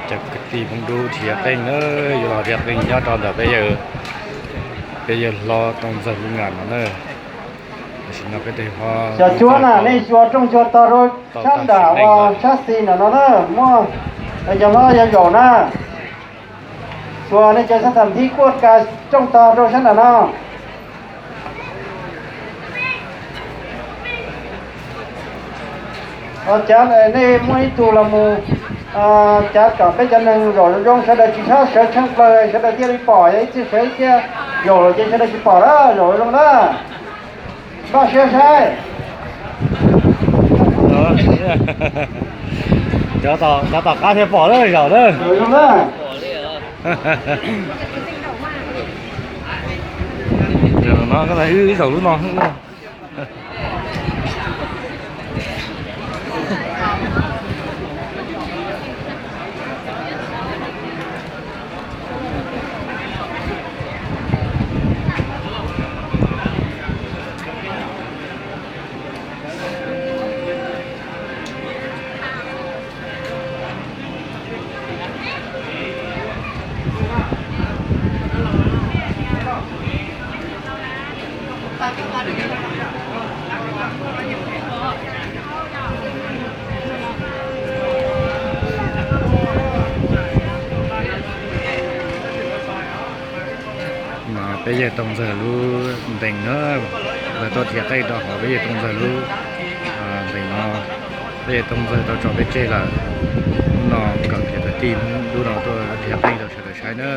Cov kwv tij Hmoob Dub dhia qeej na, yuav los dhia qeej nyob rau ntawm peb yawg, peb yawg hlob Tooj Ntxawg lub ngam no na. Tam sim no peb teg ho, cov cuab na nej xyuas rooj xyuas tog rau sab nram uas sab xis nram no na, muaj cov hlob yog zaum na. Xyuas nej cov xab tham thib kuaj ka rooj tog rau sab nram no. Cav nej muaj ib tug los mus cav kom peb cov neeg zaum zoo zoo, sawv daws tsis txhob sawv tsheej plaws, sawv daws thiaj li pom, yog ib txhij sawv ib txhij zaum los ces sawv daws tsis pom na, zaum zoo na. Npaj siab saib. Cov tom qab thiaj pom lawm zaum na. Zaum no, wb zaum lub no. No peb yawg Tooj Ntxawg lub ntees na, lawv tuaj dhia qeej rau hauv peb yawg Tooj Ntxawg lub ntees no. Peb yawg Tooj Ntxawg tau tso peb tseg lawm, hnub no kom kwv tij Hmoob Dub no tuaj dhia qeej rau sawv daws saib na.